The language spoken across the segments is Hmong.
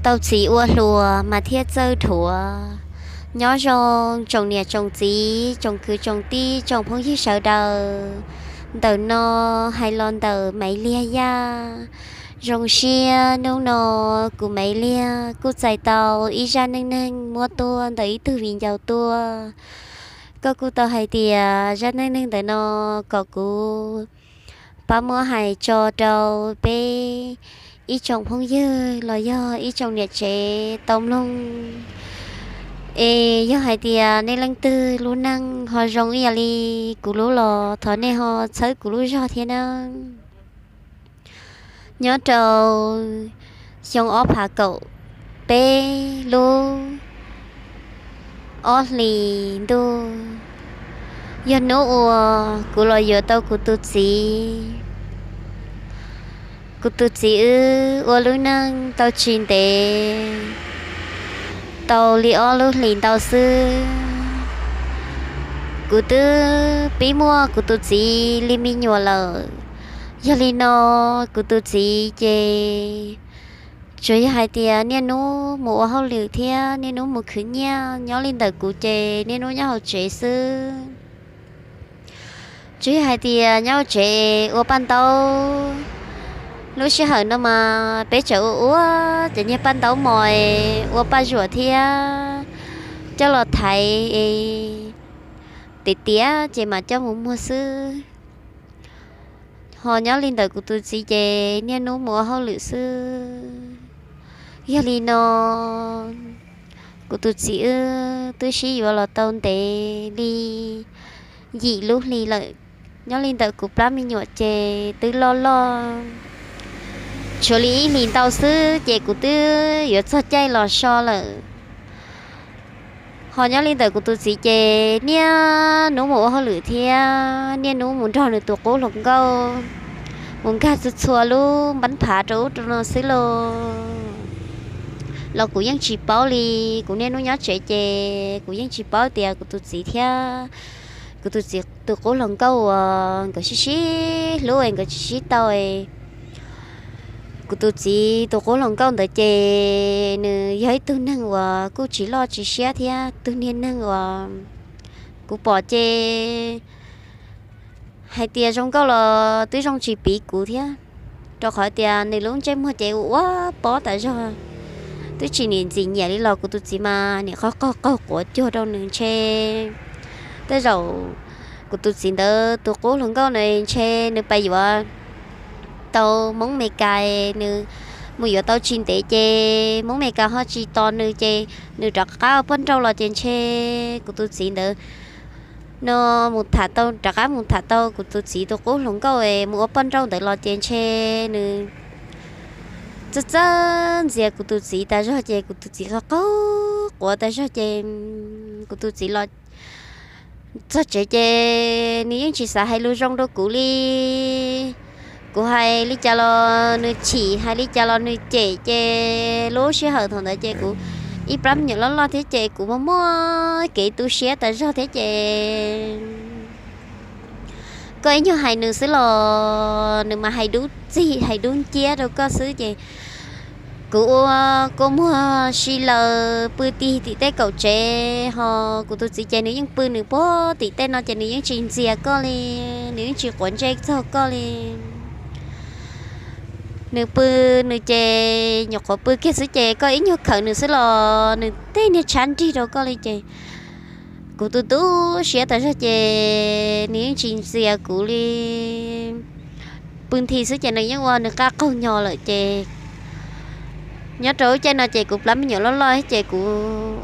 Tau txiv ua hluas mas thiaj txawj dhuav. Nyob zoo tsoom niam tsoom txiv, tsoom kwv tsoom tij, tsoom phooj ywg sawv daws. Ntawm no hais los ntawm Maiv Liag Yaj. Zoo siab hnub no kuv Maiv Liag kuj txais tau ib zaj neej neeg muab tuaj ntawm ib tug viv ncaus tuaj. Koj kuj tau hais tias zaj neej neeg ntawm no kom kuv pab muab hais tso rau peb ib tsoom phooj ywg los yog ib tsoom niam tsev tau mloog. Es yog hais tias nej leej twg lub neej ho zoo ib yam li kuv lub los thov nej ho txhawb kuv lub zog thiab nawb. Nyob rau xyoo ob phav kaum peb lub ob hlis ntuj, yog hnub uas kuv los yuav tau kuv tus txiv. Kuv tus txiv wb ua lub neej tau tsis ntev, tau li ob lub hlis ntau xwb, kuv twb pib muaj kuv tus txiv li me nyuam lawm. Yog li no, kuv tus txiv ces tsuas yog hais tias niaj hnub mus ua hauj lwm thiab niaj hnub mus khwv nyiaj, nyob li ntawm kuv ces niaj hnub nyob hauv tsev xwb. Tsuas yog hais tias nyob hauv tsev ua paj ntaub, lub sij hawm no mas peb tseem ua ua cov niag paj ntaub mos, ua paj zuam thiab coj los thaiv es tiav tiav ces mam coj mus muag xwb. Ho nyob li ntawm kuv tus txiv ces niaj hnub mus ua hauj lwm xwb. Yog li no, kuv tus txiv wb twb sib yuav los tau ntev li yim lub hli lawm. Nyob li ntawm kuv plab me nyuam ces twb loj loj, tshuav li ib hlis ntau xwb ces kuv twb yuav txog caij los so lawm. Ho nyob li ntawm kuv tus txiv ces niaj hnub mus ua hauj lwm thiab niaj hnub mus nrog nws tus qub hluas nkauj mus nkag txhua txhua lub npab phav rau ub rau no xwb lauj. Los kuv yeej tsis paub li, kuv niaj hnub nyob tsev ces kuv yeej tsis paub tias kuv tus txiv thiab kuv tus txiv tus qub hluas nkauj uas nkawd sib sib hlub es nkawd tsis sib tau. Kuv tus txiv tus qub hluas nkauj ntawd ces nws yog ib tug neeg uas kuj tsis loj tsis siab thiab, tug niag neeg uas kuv pom ces hais tias zoo nkauj los twb zoo tsis piv kuv thiab, rau qhov tias nws lub ntsej muag ces ua ua pob tas zog, twb tsis nim ntxim nyiam li los kuv tus txiv mas nim qhov qaug qaug quav cuag rau nws ntshe. Tej zaum kuv tus txiv ntawd tus qub hluas nkauj na ntshe nws pais yuav tau Hmoob Meskas, nws mus yuav tau tsis ntev ces Hmoob Meskas ho tsis tos nws ces nws rov qab ua poj nrauj los ces ntshe kuv tus txiv ntawd no mus tham tau, rov qab mus tham tau kuv tus txiv tus qub hluas nkauj mus ua poj nrauj ntawd los ces ntshe nws txawj txawj ntxias kuv tus txiv tas zog ces kuv tus txiv qaug qaug quav tas zog ces kuv tus txiv los txog tsev ces nws yeej tsis xav hais lus zoo rau kuv li. Kuv hais li cas los nws chim, hais li cas los nws cem ces lub sij hawm thaum ntawd ces kuv ib plab me nyuam loj loj thiab ces kuv muaj muaj kev tu siab tas zog thiab ces koj ib nyuag hais nws xwb los nws mas hais dub txig hais dub nciab rau koj xwb ces kuv ua kua muag si laws pw tig tim tej kaum tsev ho kuv tus txiv ces nws yeej pw nws puag tim tej no ces nws yeej tsis ntxias koj li, nws yeej tsis quav ntsej txog koj li. Nws pw nws ces nyuam qhuav pw kiag xwb ces koj ib nyuag khawm nws xwb los nws tej niag tshab nrig rau koj li ces kuv tu tu siab tas zog ces nws yeej tsis ntxias kuv li. Pw nthi xwb ces nws yeej ua nws qaj qaug nyo lawm ces nyob rau lub caij no ces kuv plab me nyuam loj loj ces kuv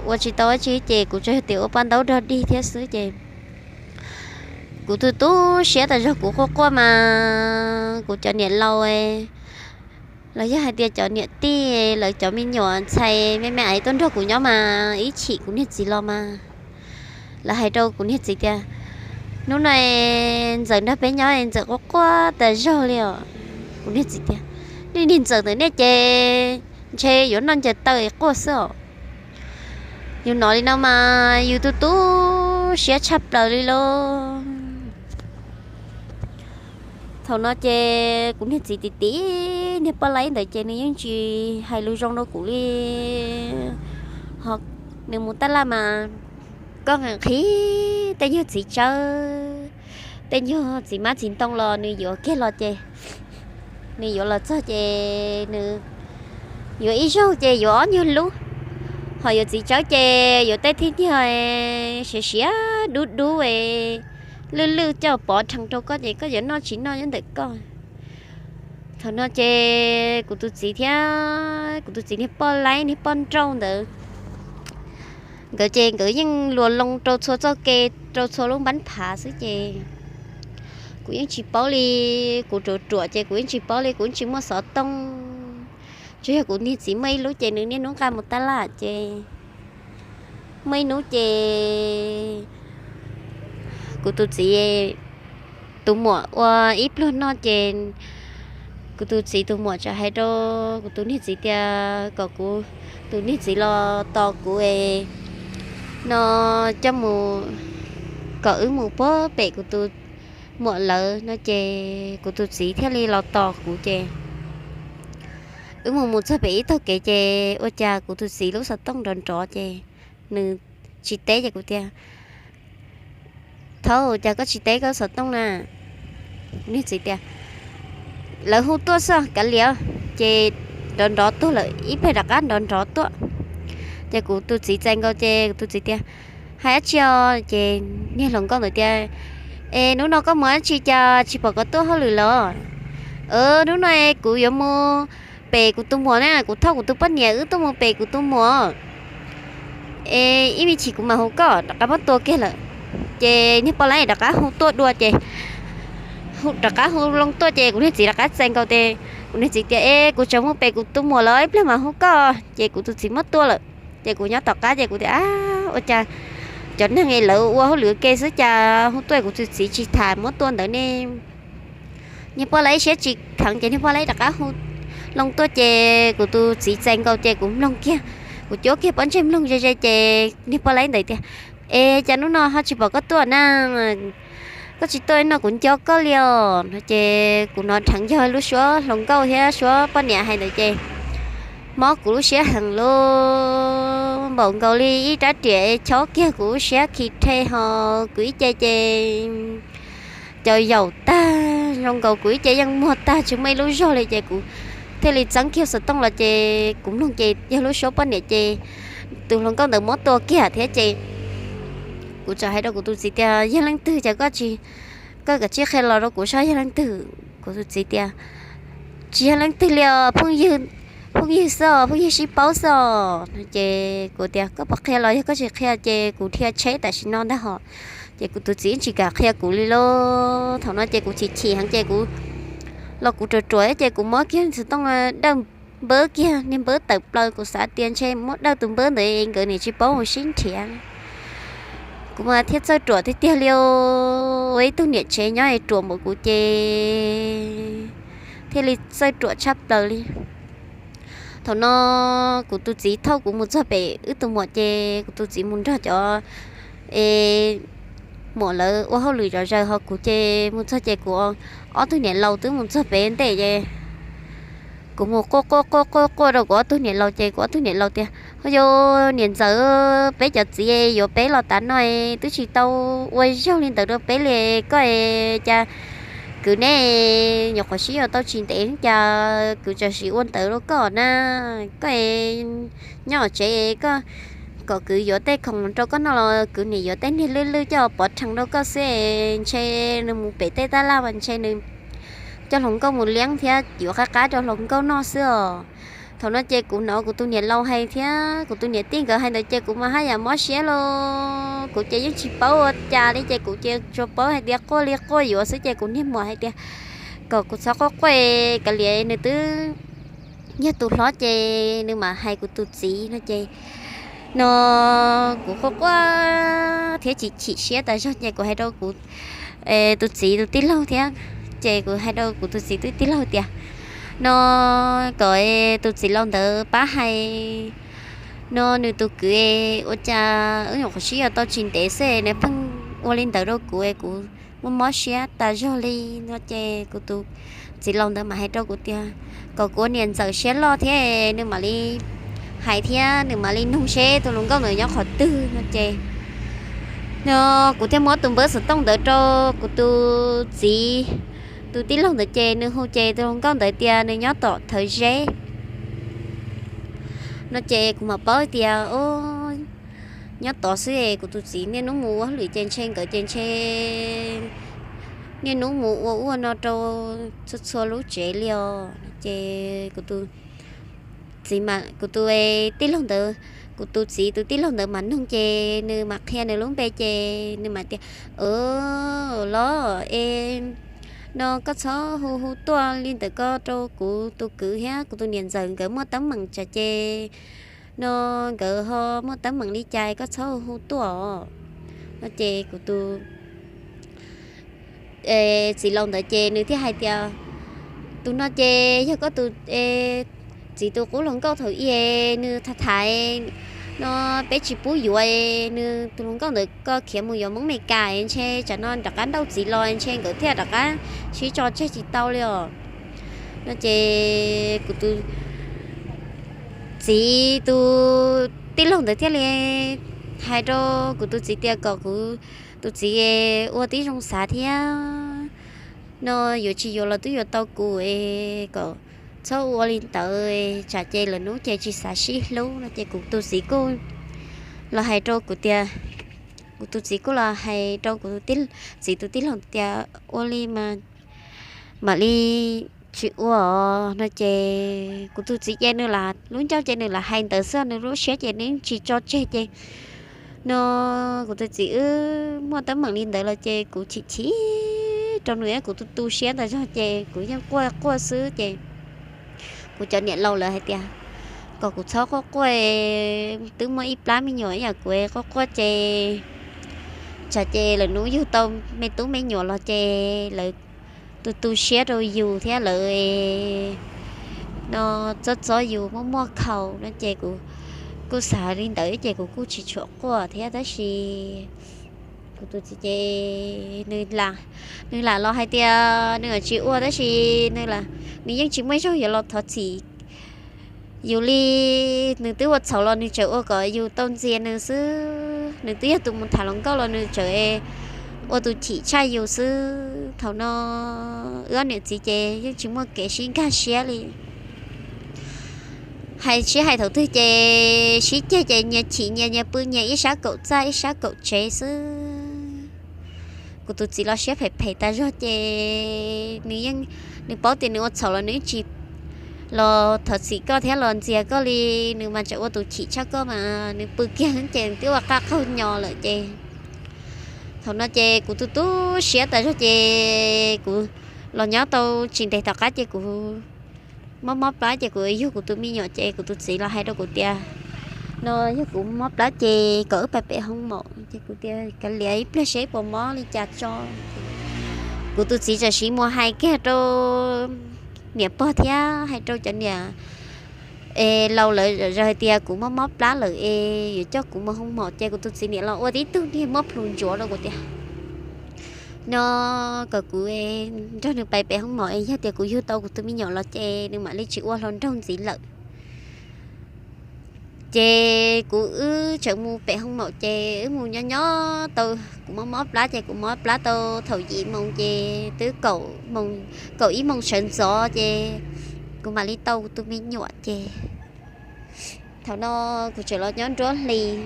ua tsis tau dab tsi ces kuv tsuas yog tias ua paj ntaub dog dig thiab xwb ces kuv tu tu siab tas zog kuv quaj quaj mas kuv cov niam laus los yog hais tias cov niam tij lawv cov me nyuam ntxhais me me ais tuaj nrog kuv nyob mas ib chim kuv niag txiv los mas lawv hais rau kuv niag txiv tias, hnub no Ntxawm nrog peb nyob Ntxawm quaj quaj tas zog li os. Kuv niag txiv tias, nej niag Ntxawm ntawm nej ces ntshe yuav noj ncaws taw quaj xwb os. Yus hnov li no mas yus tu tu siab tshaj plaws li lauj. Thaum no ces kuv niag txiv tim tim niag poj laib ntawd ces nws yeej tsis hais lus zoo rau kuv li. Ho nws mus tab laj mas koj nqhis tej nyuag txiv tsawb, tej nyuag txiv hmab txiv ntoo los nws yuav kiag los ces nws yuav los txog ces nws yuav ib zaug ces yuav ob nyuag lub, ho yuav txiv tsawb ces yuav tej tib nyuag siav siav dub dub, lwj lwj coj pov rhees rau koj ces koj yuav noj tsis noj nyob ntawm koj. Thaum no ces kuv tus txiv thiab kuv tus txiv niag poj laib niag poj nrauj ntawd, nkawd ces nkawd yeej luas loo rau txhua txoj kev rau txhua lub npab phav xwb ces kuv yeej tsis paub li. Kuv ruam ruam ces kuv yeej tsis paub li, kuv yeej tsis muaj xov tooj. Tsuas yog kuv niag txiv muaj ib lub ces nws niaj hnub nqa mus tab laj ces muaj ib hnub ces kuv tus txiv tus muam ua ib pluag noj ces kuv tus txiv tus muam txawm hais rau kuv tus niag txiv tias kom kuv tus niag txiv los tos kuv no coj mus, kom wb mus puag pem kuv tus muam lawv no ces kuv tus txiv thiaj li los tos kuv ces wb mus mus txog pem ib tog kev ces ua cas kuv tus txiv lub xov tooj nrov nrov ces nws tsis teb ces kuv tias, Thaub, cas koj tsis teb koj xov tooj na? Niag txiv tias, Lawv hu tuaj xwb, kav liam. Ces nrov nrov tuaj lawm ib pliag rov qab nrov nrov tuaj. Ces kuv tus txiv txais nkaus ces kuv tus txiv tias, Hais dab tsi os? Ces niag hluas nkauj ntawd tias, Es hnub no koj mus dab tsi cas tsis pom koj tuaj hauj lwm los? Hnub no kuv yuav mus pem kuv tus muam na, kuv thauj kuv tus poj niam wb tuaj mus pem kuv tus muam es ib me chim kuv mam hu koj. Rov qab muab tua kiag lawm. Ces niag poj laib rov qab hu tuaj dua ces rov qab hu loo tuaj ces kuv niag txiv rov qab txais nkaus ces kuv niag txiv tias, Es kuv tseem mus pem kuv tus muam lawm, ib pliag mam hu koj. Ces kuv tus txiv muab tua lawm. Ces kuv nyob tom qab ces kuv tias, Ab, ua cas cov neeg es lawv ua hauj lwm ua ke xwb cas hu tuaj kuv tus txiv tsis tham muab tua ntawd ne? Niag poj laib siab tsis kheev ces niag poj laib rov qab hu loo tuaj ces kuv tus txiv txais nkaus ces kuv mloog kiag, kuv cuab kiag pob ntseg mloog ze ze ces niag poj laib ntawd tias, Es cas hnub no ho tsis pom koj tuaj na? Koj tsis tuaj no kuv nco koj li os. Ces kuv hnov dheev yog lub suab hluas nkauj thiab suab poj niam hais ntawd ces mob kuv lub siab heev li, npaum nkaus li ib rab riam chob kiag kuv lub siab khi rhe ho kuv ib ce ces cov yaum tag zoo nkaus kuv ib ce yeej muag tag tsis muaj ib lub zog li ces kuv thiaj li txeeb kiag xov tooj los ces kuv mloog ces yog lub suab poj niam ces tus hluas nkauj ntawd muab tua kiag thiab ces kuv txawm hais rau kuv tus txiv tias, Yog leej twg cas koj tsis, koj kav tsij qhia los rau kuv saib yog leej twg. Kuv tus txiv tias, Tsis yog leej twg li os, phooj ywg xwb os, phooj ywg sib paub xwb os. Ces kuv tias, Koj puas qhia los yog koj tsis qhia ces kuv dhia tsheb tam sim no ntag hos. Ces kuv tus txiv tsis kam qhia kuv li lauj. Thaum no ces kuv chim chim heev ces kuv los kuv ruam ruam ces kuv muab kiag xov tooj dawj npawb kiag niag npawb tawm plaws, kuv xav tias ntshe muab dawj tus npawb ntawd nkawd niam tsis paub mus sib nrhiav. Kuv mas thiaj txawj ruam tiag tiag li, ua ib tug niam tsev nyob es ruam npaum kuv ces thiaj li txawj ruam tshaj plaws li. Thaum no kuv tus txiv thauj kuv mus txog pem wb tus muam ces kuv tus txiv mus nrog cov es muam lawv ua hauj lwm zov zaws ho kuv ces mus txog ces kuv ob tug niam laus twb mus txog pem ntej ces kuv mus quaj quaj quaj quaj quaj rau kuv ob tug niam laus ces kuv ob tug niam laus tias, Ho yog niam ntxawm, peb cov txiv yuav peb los tav no twb tsis tau ua zaug li ntawd rau peb li, koj es cas kwv neb nyuam qhuav sib yuav tau tsis ntev cas kwv txawm sim ua ntawd rau koj na. Koj es nyob tsev koj kom kwv yuav tej khoom rau koj noj los kwv nim yuav tej niag lwj lwj coj pov rhees rau koj xwb, ntshe nws mus pem tej tab laj mas ntshe nws coj hluas nkauj mus liab thiab yuav qab qab rau hluas nkauj noj xwb os. Thaum no ces kuv hnov kuv tus niam laus hais thiab kuv tus niam tij nkawd hais ntawd ces kuv mas haj yam mob siab los kuv ces yeej tsis paub ua cas li ces kuv ces tsuas paub hais tias quaj li quaj yuav xwb ces kuv niag muam hais tias, Kom kuv txhob quaj quaj, kav liam nws twb yog tus hlob ces nws mam hais kuv tus txiv no ces no kuv quaj quaj thiab chim chim siab tas zog ces kuv hais rau kuv tus txiv tus tij laug thiab, ces kuv hais rau kuv tus txiv tus tij laug tias, No kom tus txiv laus ntawd pab hais no nws tus kwv ua cas wb nyuam qhuav sib yuav tau tsis ntev xwb nws pheej ua li ntawd rau kuv, kuv muaj mob siab tas zog li no ces kuv tus txiv laus ntawd mam hais rau kuv tias kom kuv ua niam ntxawm siab loj thiab nws mam li hais thiab nws mam li nug seb tus hluas nkauj ntawd nyob qhov twg no ces no kuv thiaj muab tus npawb xov tooj ntawd rau kuv tus txiv tus tij laug ntawd ces nws hu ces tus hluas nkauj ntawd tias nws nyob tom Thawv Zeb no ces kuv mam paub tias o nyob tod xwb es kuv tus txiv niaj hnub mus ua hauj lwm ces ntshe nkawd ces ntshe niaj hnub mus ua ua no rau txhua txhua lub tsev li os ces kuv tus txiv, kuv tus tij laug ntawd, kuv tus txiv tus tij laug ntawd mam nug ces nws mam qhia nws lub npe ces nws mam tias, los es no koj txhob hu hu tuaj li ntawd ko rau kuv tus kwv thiab kuv tus niam ntxawm nkawd muaj teeb meem tsam ces no nkawd ho muaj teeb meem li cas koj txhob hu hu tuaj os no ces kuv tus txiv laus ntawd ces nws thiaj hais tias tus no ces yog koj tus txiv tus qub hluas nkauj thaum ub nws tham tham no peb tsis pub yuav, nws tus hluas nkauj ntawd koj khiav mus yuav Hmoob Meskas ntshe tsam no rov qab nrauj txiv los ntshe nkawd thiaj rov qab sib tso tseg tsis tau li os no ces kuv tus txiv tus tij laug ntawd thiaj li hais rau kuv tus txiv tias kom kuv tus txiv ua tib zoo xav thiab no yuav tsis yuav los twb yuav tau kuv es kom txhob ua li ntawd tsam ces lawv hnub ces tsis xav sib hlub no ces kuv tus txiv kuj los hais rau kuv tias, kuv tus txiv kuj los hais rau kuv txiv tus tij laug tias ua li mas mam li tsis ua os no ces kuv tus txiv ces nws lam lub ncauj ces nws lam hais ntawd xwb nws lub siab ces nws tsis tso tseg ces no kuv tus txiv wb muaj teeb meem li ntawd los ces kuv chim chim rau nws thiab kuv tu tu siab ntawd zog ces kuv yeej quaj quaj xwb ces kuv cov niam laus lawv hais tias kom kuv txhob quaj quaj, twb muaj ib plab me nyuam ib yam kuv quaj quaj ces tsam ces lawv hnub yug tau me tub me nyuam los ces lawv tu tu siab rau yus thiab lawv no txob txob yus muaj muaj khaus no ces kuv kuj xav li ntawd ces kuv kuj tsis tshua quaj thiab tab sis kuv tus txiv ces nws lam los hais tias nws tsis ua tab sis nws yeej tsis muaj ib zaug yuav los thov txim yus li. Nws twb ua txhaum los nws tseem ua kom yus tau ntxias nws xwb, nws twb yog tus mus tham hluas nkauj los nws tseem ua tus chim tshaj yus xwb. Thaum no wb ob niam txiv ces yeej tsis muaj kev sib nkag siab li. Hais sib hais thaum twg ces sib ceg ces nyias chim nyias, nyias pw nyias ib sab kaum txaj ib sab kaum tsev xwb. Kuv tus txiv los siab phem phem tas zog ces nws yeej, nws paub tias nws ua txhaum los nws tsis los thov txim koj thiab los ntxias koj li, nws mas tseem ua tus chim tshaj koj mas nws pw kiag ces twb ua qaj qaug nyo lawm ces thaum no ces kuv tu tu siab tas zog ces kuv los nyob tau tsis ntev tom qab ces kuv mob mob plab ces kuv yug kuv tus me nyuam ces kuv tus txiv los hais rau kuv tias no yog kuv mob plab ces kom wb pais pem hoo maum ces kuv tias kav liam ib pliag seb puas mob li cas tso. Kuv tus txiv tam sim mus hais kiag rau niam pog thiab hais rau cov niam es laus lawv hais tias kuv mob mob plab lawm es yuav coj kuv mus hoo maum ces kuv tus txiv niam los ua tib tug niag muab plhus ntsuav rau kuv tias no kom kuv nrog nws pais pem hoo maum es yog tias kuv yug tau kuv tus me nyuam los ces nws mam li tsis ua hluas nraug ntxiv lawm. Ces kuv wb tseem mus pem hoo maum ces wb mus nyob nyob tau, kuv mob mob plab ces kuv mob plab tau thaum yim moos ces twb kaum ib moos sawv ntxov ces kuv mam li tau kuv tus me nyuam ces thaum no kuv tseem los nyob nruab hlis.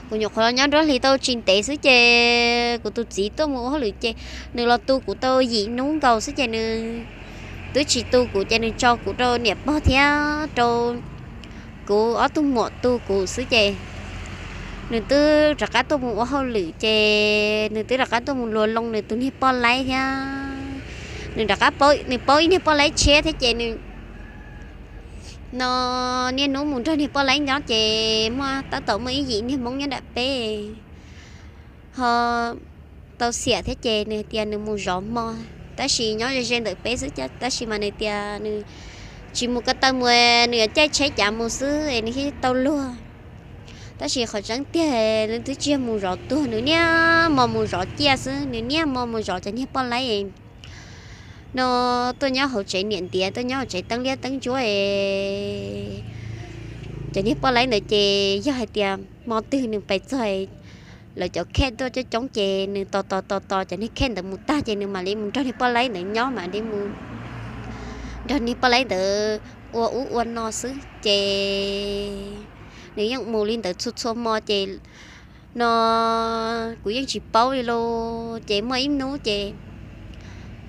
Kuv nyuam qhuav los nyob nruab hlis tau tsis ntev xwb ces kuv tus txiv tuaj mus ua hauj lwm ces nws los tu kuv tau yim hnub nkaus xwb ces nws twb tsis tu kuv ces nws tso kuv rau niam pog thiab rau kuv ob tug muam tu kuv xwb ces nws twb rov qab tuaj mus ua hauj lwm ces nws twb rov qab tuaj mus luas loo nws tus niag poj laib thiab. Nws rov qab, nws paub ib niag poj laib tshiab thiab ces nws no niaj hnub mus nrog niag poj laib nyob ces muaj tab tom muaj ib yim niag Hmoob nyob nram peb ho tau xiam thiab ces nws tias nws mus zov hmo tab sis nyob ze ze ntawm peb xwb tab sis mas nws tias nws tsis mus ko taw mus, nws yuav caij tsheb cav mus xwb es nws thiaj tau luag. Tab sis qhov tseeb tiag nws twb tsis yog mus zov tuag, nws niaj hmo mus zov ciaj xwb, nws niaj hmo mus zov cov niag poj laib no tuaj nyob hauv tsev niam ntiav, tuaj nyob hauv tsev teeb liab teeb ntsuab es cov niag poj laib ntawd ces yog hais tias hmo twg nws pais txog lawv cov khej tuaj coob coob ces nws tos tos tos tos cov niag khej ntawd mus tag ces nws mam li mus nrog niag poj laib ntawd nyob, mam li mus nrog niag poj laib ntawd ua ub ua no xwb ces nws yeej mus li ntawd txhua txhua hmo ces no kuv yeej tsis paub li lauj. Ces muaj ib hnub ces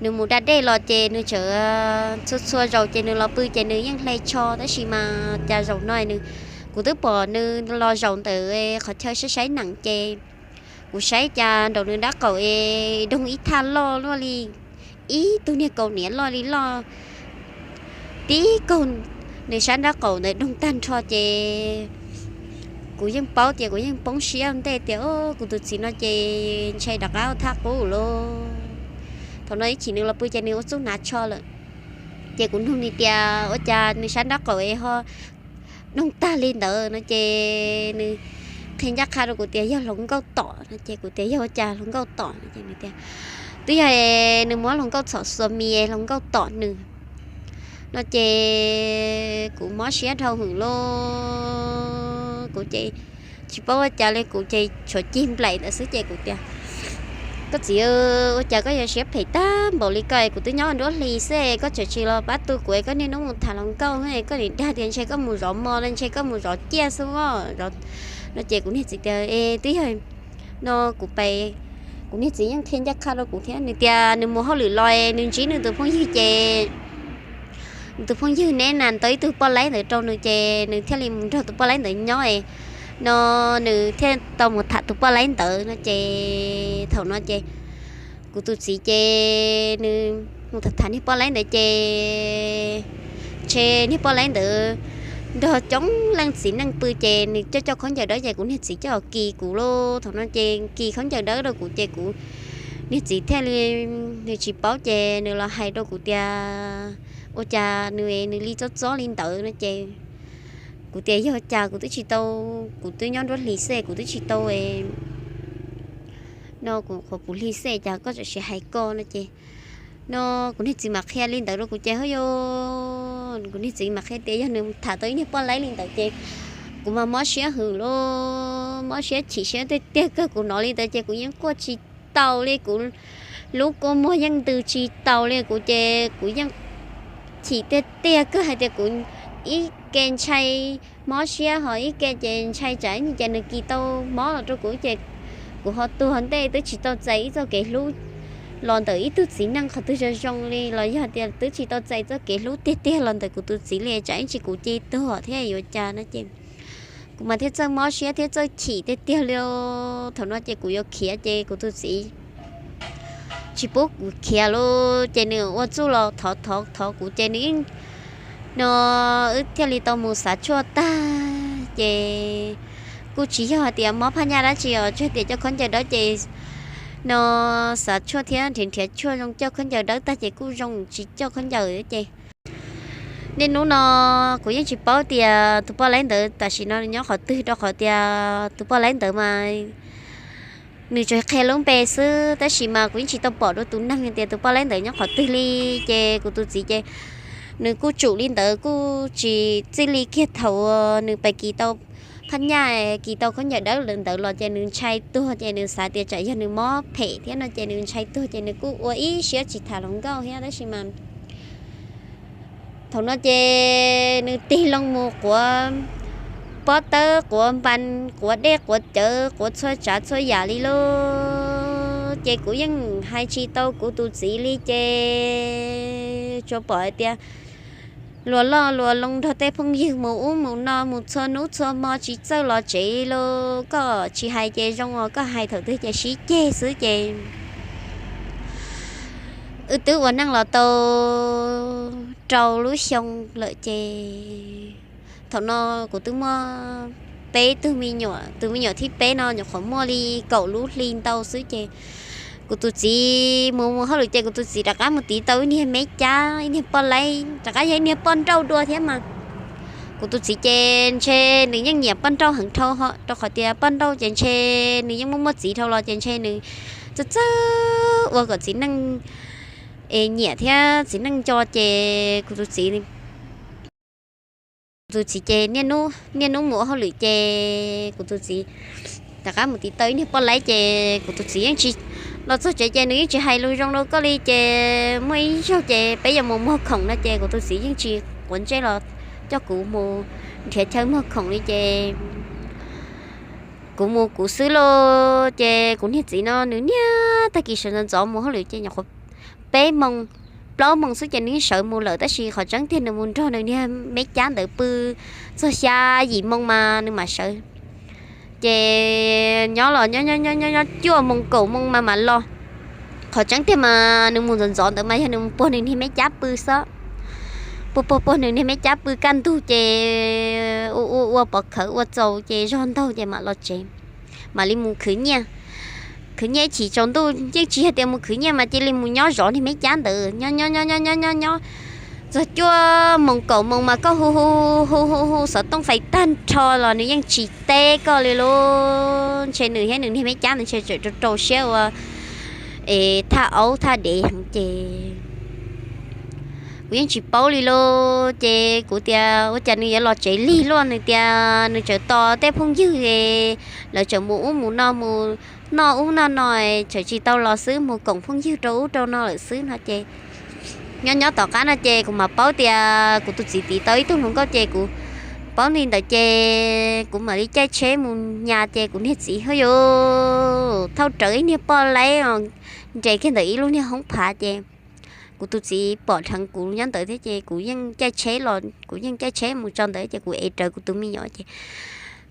nws mus da dej los ces nws txawm txhua txhua zaus ces nws los pw ces nws yeej hle tsho, tab sis mas cas zaum no nws, kuv twb pom nws los zaum ntawm qhov chaw saib saib neem ces kuv saib cas nraum nws nrab qaum es doog ib thaj loj luaj li ib tug niag kaus hniav loj li loj tib kaug nws sab nrab qaum ntawd doog tag nrho ces kuv yeej paub tias kuv yeej poob siab ntej tias kuv tus txiv no ces ntshai rov qab ua thaj qub lauj. Thaum no ib chim nws los pw ces nws ua txuj hnav tsho lawm ces kuv nug nws tias ua cas nws sab nrab qaum es ho doog tag li ntawd no ces nws qhia ncaj qha rau kuv tias yog hluas nkauj tom no ces kuv tias yog ua cas hluas nkauj tom no ces nws tias twb yog nws muab hluas nkauj txhom xuas mis hluas nkauj tom nws no ces kuv mob siab dhau hwm lauj. Kuv ces tsis paub ua cas li, kuv ces tshuav cig nplaim ntawd xwb ces kuv tias koj txiv, ua cas koj yuav siab phem tag npaum li ko es kuv twb nyob nruab hlis xwb koj tseem tsis los pab tu kuv es koj niaj hnub mus tham hluas nkauj, koj nim dag tias ntshe koj mus zov mos los ntshe koj mus zov ciaj xwb os no ces kuv niag txiv tias es twb yog no kuv pais, kuv niag txiv yeej qhia ncaj qha rau kuv thiab, nws tias nws mus hauj lwm los nws ntsib nws tus phooj ywg ces nws tus phooj ywg neb na tau ib tug poj laib ntawd rau nws ces nws thiaj li mus nrog tus poj laib ntawd nyob no nws thiaj tau mus tham tus poj laib ntawd no ces thaum no ces kuv tus txiv ces nws mus tham tham niag poj laib ntawd ces ntshe niag poj laib ntawd nrog coob leej txiv neej pw ces nws coj coj khaub ncaws dawb ces kuv niag txiv coj kis kuv lauj. Thaum no ces kis khaub ncaws dawb rau kuv ces kuv niag txiv thiaj li, nws tsis paub ces nws los hais rau kuv tias ua cas nws, nws li txob txob li ntawd no ces kuv tias yog cas kuv twb tsis tau, kuv twb nyob nruab hlis xwb kuv twb tsis tau no kuv qhuav puv hli xwb cas koj tseem siv hais koj no ces no kuv niag txiv mam qhia li ntawd rau kuv ces ho yog kuv niag txiv mam qhia tias yog nws tham tau ib niag poj laib li ntawd ces kuv mas mob siab hwm lauj, mob siab chim siab tiag tiag kawg. Kuv hnov li ntawd ces kuv yeej quaj tsis taus li, kuv lub kua muag yeej ntws tsis taus li. Kuv ces kuv yeej chim tiag tiag kawg hais tias kuv ib ke ntshai mob siab ho ib ke ces ntshai tsam ib ntsis ces nws kis tau mob los rau kuv ces kuv ho tuag ntej twb tsis tau txais ib txoj kev hlub los ntawm ib tug txiv neej qhov twg zoo zoo li los yog tias twb tsis tau txais txoj kev hlub tiag tiag los ntawm kuv tus txiv li tsam ib ntsis kuv cia tuag thiab yuav cas no ces kuv mas thiaj txawj mob siab thiab txawj chim tiag tiag li. Thaum no ces kuv yuav khiav ces kuv tus txiv tsis pub kuv khiav lauj, ces nws ua txuj los thov thov thov kuv ces nws yeej no wb thiaj li tau mus xav tshuaj tag ces kuj tsis yog hais tias mob phaj nyaj dab tsi os, tsuas tias coj khaub ncaws dawb ces no xav tshuaj thiab nrhiav nrhiav tshuaj zoo coj khaub ncaws dawb tag ces kuj zoo tsis coj khaub ncaws ces niaj hnub no kuv yeej tsis paub tias tus poj laib ntawd tam sim no nws nyob qhov twg rau qhov tias tus poj laib ntawd mas nws tsuas qhia lub npe xwb tab sis mas kuv yeej tsis tau pom dua tus neeg tias tus poj laib ntawd nyob qhov twg li. Ces kuv tus txiv ces nws kuj tsum li ntawd kuj tsis txij li kiag thaum uas nws pais kis tau phaj nyaj, kis tau khaub ncaws dawb ntawd los ces nws ntshai tuag ces nws xav tias tsam yog nws mob phem thiab no ces nws ntshai tuag ces nws kuj ua ib siab tsis tham hluas nkauj thiab tab sis mas thaum no ces nws tig loo mus quav pob tawb, quav npas, quav dej, quav cawv, quav txhua tsav txhua yam li lauj. Ces kuv yeej hais tsis tau kuv tus txiv li ces tsuas pom hais tias luag loj luag loo nrog tej phooj ywg mus ub mus no mus txhua hnub txhua hmo tsis txawj los tsev lauj. Koj tsis hais ces zoo os, koj hais thaum twg ces sib ceg xwb ces wb twb ua neej los tau rau lub xyoo lawm ces thaum no kuv twb muaj peb tug me nyuam, tus me nyuam thib peb no nyuam qhuav muaj li kaum lub hli ntau xwb ces kuv tus txiv mus mus hauj lwm ces kuv tus txiv rov qab mus tiv tau ib niag me cab, ib niag poj laib, rov qab yog ib niag poj nrauj dua thiab mas Kuv tus txiv ces ntshe nws yeej nyiam poj nrauj heev dhau, rau qhov tias poj nrauj ces ntshe nws yeej muaj muaj txiv dhau los ces ntshe nws txawj txawj ua kom txiv neej es nyiam thiab txiv neej nco ces kuv tus txiv, kuv tus txiv ces niaj hnub niaj hnub mus ua hauj lwm ces kuv tus txiv rov qab mus tiv tau ib niag poj laib ces kuv tus txiv yeej tsis, los txog tsev ces nws yeej tsis hais lus zoo rau koj li ces muaj ib zaug ces peb yuav mus muag khoom no ces kuv tus txiv yeej tsis quav ntsej los coj kuv mus nrhiav chaw muag khoom li ces kuv mus kuv xwb lauj. Ces kuv niag txiv no nws niaj tag kis sawv ntxov ntxov mus hauj lwm ces nyuam qhuav peb moos plaub moos xwb ces nws yeej sawv mus lawm, tab sis qhov tseeb tiag nws mus nrog nws niag me cab ntawd pw txog xya yim moos mas nws mam sawv. Ces nyob los nyob nyob nyob nyob cuaj moos kaum moos mas mam los. Qhov tseeb tiag mas nws mus ntxov ntxov ntawd mas yog nws mus puag nws niag me cab pw xwb. Puag puag puag nws niag me cab pw kaj ntug ces ua ua ua pov khawv ua txaus ces zog ntaug ces mam los tsev, mam li mus khwv nyiaj. Khwv nyiaj ib chim tsaus ntuj yeej tsis yog tias mus khwv nyiaj mas cia li mus nyob zov niag me cab ntawd nyob nyob nyob nyob nyob nyob nyob txog cuaj moos kaum moos mas koj hu hu hu hu hu xov tooj fais tag nrho los nws yeej tsis teb koj li lauj. Ntshe nws thiab nws niag me cab ntawd ntshe tseem rau rau siab ua es thaj aub thaj dev heev ces kuv yeej tsis paub li lauj. Ces kuv tias ua cas nws yuav los tsev lig luaj, nws tias nws tseem tos tej phooj ywg, lawv tseem mus ub mus no mus noj ub noj no, tseem tsis tau los xwb, mus koom phooj ywg rau ub rau no lawm xwb no ces nyob nyob tom qab no ces kuv mam paub tias kuv tus txiv tiv tau ib tug hluas nkauj ces kuv paub li ntawd ces kuv mam li caij tsheb mus nyas ces kuv niag txiv ho yuav thauj rawv ib niag poj laib nres kiag ntawm ib lub niag hoob phav ces kuv tus txiv pom dheev kuv nyob ntawd thiab ces kuv yeej caij tsheb los kuv yeej caij tsheb mus tso ntawd ces kuv ev rawv kuv tus me nyuam ces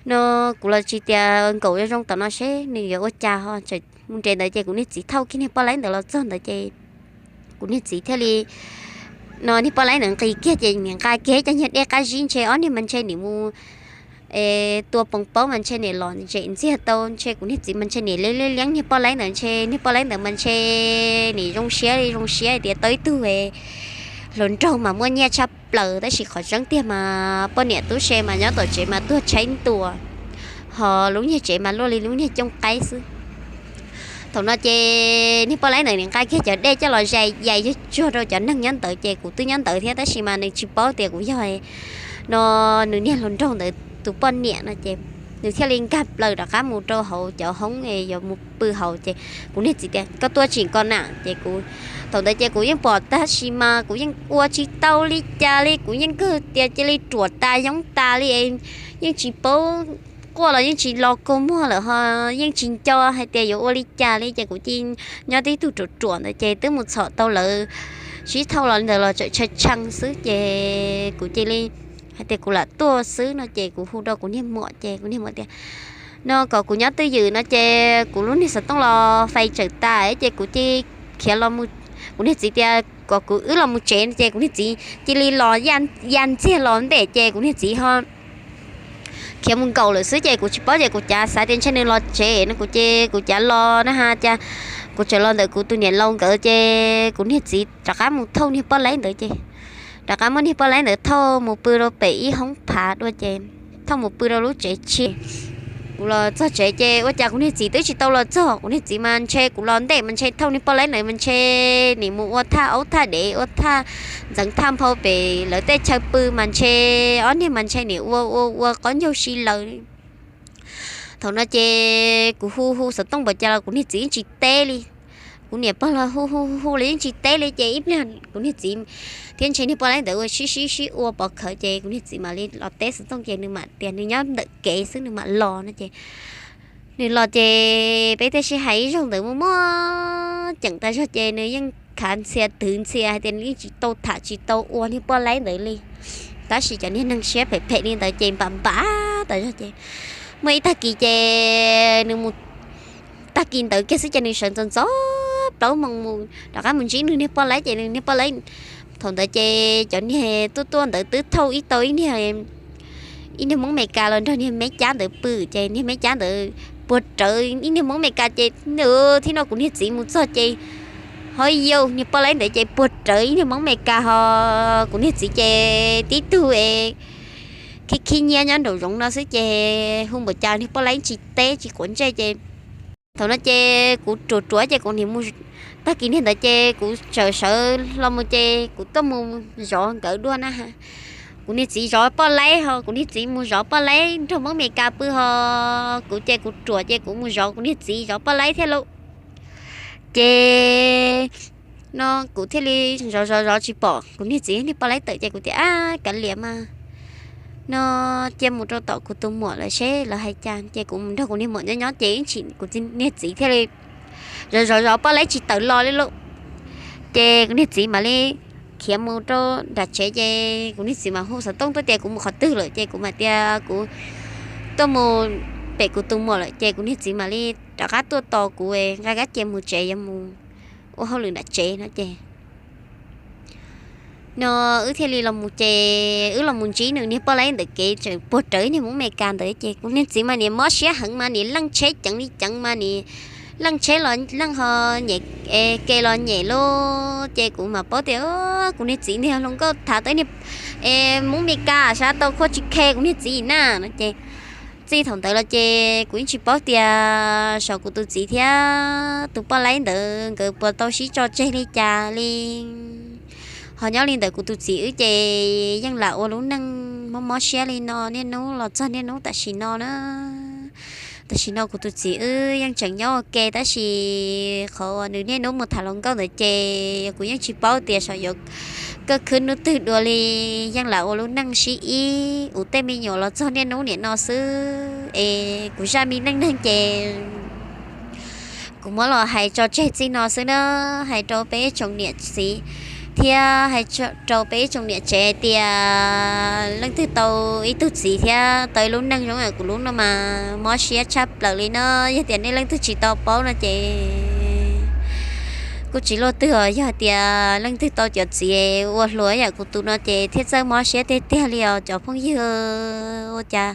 no kuv los tsis tias nkaum zoo zoo tom no seb nws yuav ua cas ho mus nres ntawd ces kuv niag txiv thauj kiag niag poj laib ntawd los txog ntawd ces kuv niag txiv thiaj li, no niag poj laib ntawd nqis kiag ces nim nqa kiag cov nyuag dej qab zib ntshe ob niag mas ntshe nim mus tua poos paub mas ntshe nim los zem ntxiag tau ntshe kuv niag txiv mas ntshe nim liab liab liab niag poj laib ntawd ntshe niag poj laib ntawd mas ntshe nim zoo siab li zoo siab tias tau ib tug hluas nraug mas muaj nyiaj tshaj plaws tab sis qhov tseeb tiag mas poj niam tub se mas nyob tom tsev mas tuag tshaib ntua, ho lub niag tsev mas luaj li lub niag cooj qaib xwb. Thaum no ces niag poj laib ntawd nim nqa kiag cov dej coj los zais yais yog tsuag rau cov neeg nyob ntawd ces kuv twb nyob ntawd thiab tab sis mas nws tsis paub tias kuv yog no nws niag hluas nraug ntawd tus poj niam no ces nws thiaj li nkag plaws rov qab mus rau hauv cov hoob yuav mus pw hauv ces kuv niag txiv tias koj tuaj tsim ko na ces kuv, thaum ntawd ces kuv yeej pom tab sis mas kuv yeej ua tsis tau li cas li kuv yeej kawg tias cia li ruam tas yoob tas li, yeej tsis paub quaj los yeej tsis los kua muag lawm ho yeej tsis nco hais tias yuav ua li cas li ces kuv cia nyob tib tug ruam ruam ntawd ces twb mus txhom tau lawv sib thauj los li ntawd los tseem tshee tshee xwb ces kuv cia li hais tias kuv lam tuaj xwb no ces kuv hu rau kuv niag muam ces kuv niag muam tias no kom kuv nyob twj ywm no ces kuv lub niag xov tooj los fais tsawm tas ces kuv cia khiav los, kuv niag txiv tias kom kuv wb los mus tsev no ces kuv niag txiv cia li los ya ntxiag los ntej ces kuv niag txiv ho khiav mus nkaum lawm xwb ces kuv tsis paub ces kuv cav xav tias ntshe nws los tsev no kuv ces kuv cav los na has cas kuv tseem los ntawm kuv tus niam laus nkawd ces kuv niag txiv rov qab mus thauj niag poj laib ntawd ces rov qab muab niag poj laib ntawd thauj mus pw rau pem ib hoob phav dua ces thauj mus pw rau lub tsev tshiab. Kuv los txog tsev ces ua cas kuv niag txiv twb tsis tau los txog, kuv niag txiv mas ntshe kuv los ntej mas ntshe thauj niag poj laib ntawd mas ntshe nim mus ua thaj aub thaj dev ua thaj ntxeev thaj nphau pem lawv tej chaw pw mas ntshe ob niag mas ntshe nim ua ua ua qaub ncaug si lawm. Thaum no ces kuv hu hu xov tooj npaum cas los kuv niag txiv yeej tsis teb li. Kuv niam pog los hu hu hu los yeej tsis teb li ces ib pliag kuv niag txiv thiab ntshe niag poj laib ntawd ua sib sib sib ua pov khawv ces kuv niag txiv mam li los teb xov tooj ces nws mam tias nws nyob ntawm kev xwb nws mam los no ces nws los ces peb thiaj sib hais ib zaug ntawd muaj muaj ceem tas zog ces nws yeej khav ntxhias twv ntxhias hais tias nws yeej tsis tau tham tsis tau ua niag poj laib ntawd li. Tab sis cov niag neeg siab phem phem li ntawd ces npam npam tas zog ces muaj ib tag kis ces nws mus, tag kis ntawd kiag xwb ces nws sawv ntxov ntxov plaub moos mus rov qab mus ntsib nws niag poj laib ces nws niag poj laib, thaum ntawd ces cov niag tuaj tuaj ntawd twb thauj ib tau ib niag, ib niag Hmoob Amelikas los nrog niag me cab ntawd pw ces niag me cab ntawd puag rawv ib niag Hmoob Amelikas ces thiab no kuv niag txiv mus txog ces ho yau niag poj laib ntawd ces puag rawv ib niag Hmoob Amelikas ho kuv niag txiv ces tib tug es khib khib nyiab nyob nraum zoov no xwb ces hu npaum cas niag poj laib tsis teb tsis quav ntsej ces thaum no ces kuv ruam ruam ces kuv niam mus, tag kis niag ntawd ces kuv txawm sawv los mus ces kuv tuaj mus zov nkawd dua na. Kuv niag txiv zov poj laib ho kuv niag txiv mus zov poj laib nrog Hmoob Amelikas pw ho kuv ces kuv ruam ces kuv mus zov kuv niag txiv zov poj laib thiab lauj. Ces no kuv thiaj li zov zov zov tsis pom kuv niag txiv niag poj laib tawm ces kuv tias, Ab, kav liam mas. No cia mus rau tom kuv tus muam lawm seb lawv hais cas. Ces kuv mus nrog kuv niag muam nyob nyob ces ib chim kuv niag txiv thiaj li zov zov zov poj laib tsis tawm los li lauj. Ces kuv niag txiv mam li khiav mus rau nram tsev ces kuv niag txiv mam hu xov tooj tuaj tias kuv mus qhov twg lawm ces kuv mam tias kuv tuaj mus pem kuv tus muam lawm ces kuv niag txiv mam li rov qab tuaj tos kuv nqa kab cia mus tsev yuav mus ua hauj lwm nram tsev no ces no wb thiaj li los mus ces wb los mus ntsib nws niag poj laib ntawm kev tseem puag rawv niag Hmoob Amelikas ntawd ces kuv niag txiv mas niam mob siab heev mas niam leej tsheb ceev li ceev mas niam leej tsheb los leej ho nyem, ke los nyem lauj ces kuv mam paub tias kuv niag txiv niag hluas nkauj thav tau niag Hmoob Amelikas sab tau khuaj tsis khe kuv niag txiv na no ces txij thaum ntawd los ces kuv yeej tsis paub tias saum kuv tus txiv thiab tus poj laib ntawd nkawd puas tau sib tso tseg li cas li. Ho nyob li ntawd kuv tus txiv wb ces yeej lam ua lub neej mob mob siab li no niaj hnub los txog niaj hnub tam sim no na. Tam sim no kuv tus txiv wb yeej tseem nyob ua ke tab sis qhov uas nws niaj hnub mus tham hluas nkauj ntawd ces kuv yeej tsis paub tias saum yuav kaj khwb hnub twg dua li. Yeej lam ua lub neej sib ib ua tej me nyuam los txog niaj hnub niam no xwb es kuv zaj me neej neeg ces kuv muab los hais tso tseg txij no xwb na. Hais rau peb ib tsoom niam txiv thiab hais rau peb ib tsoom niam tsev hais tias leej twg tau ib tug txiv thiab tau ib lub neej zoo yam kuv lub no mas mob siab tshaj plaws li no. Yog tias nej leej twg tsis tau paub no ces kuj tsis luaj twg os. Yog tias leej twg tau cov txiv ua hluas yam kuv tus no ces thiaj txawj mob siab tiag tiag li os cov phooj ywg. Ua cas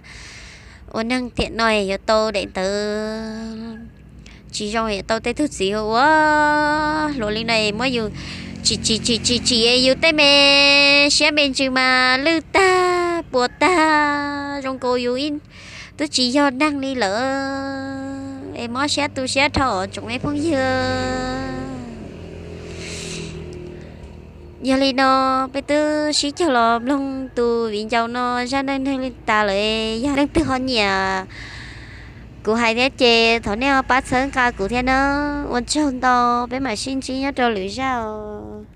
ua neeg tiam no yuav tau daim ntawd tsis zoo, yuav tau tej tug txiv ua hluas li no es muab yus tsim tsim tsim tsim tsim yus tej me siab me ntsws mas lwj tag puas tag zoo nkaus yus twb tsis yog neeg li lawm es mob siab tu siab dhau os tsoom me phooj ywg. Yog li no peb twb sib caug los mloog tus viv ncaus no zaj neej neeg li tas lawm. Yog leej twg ho nyiam kuv hais thiab ces thov nej ho pab txhawb nqa kuv thiab na. Ua tsaug ntau, peb mam sib ntsib nyob rau lwm zaj os.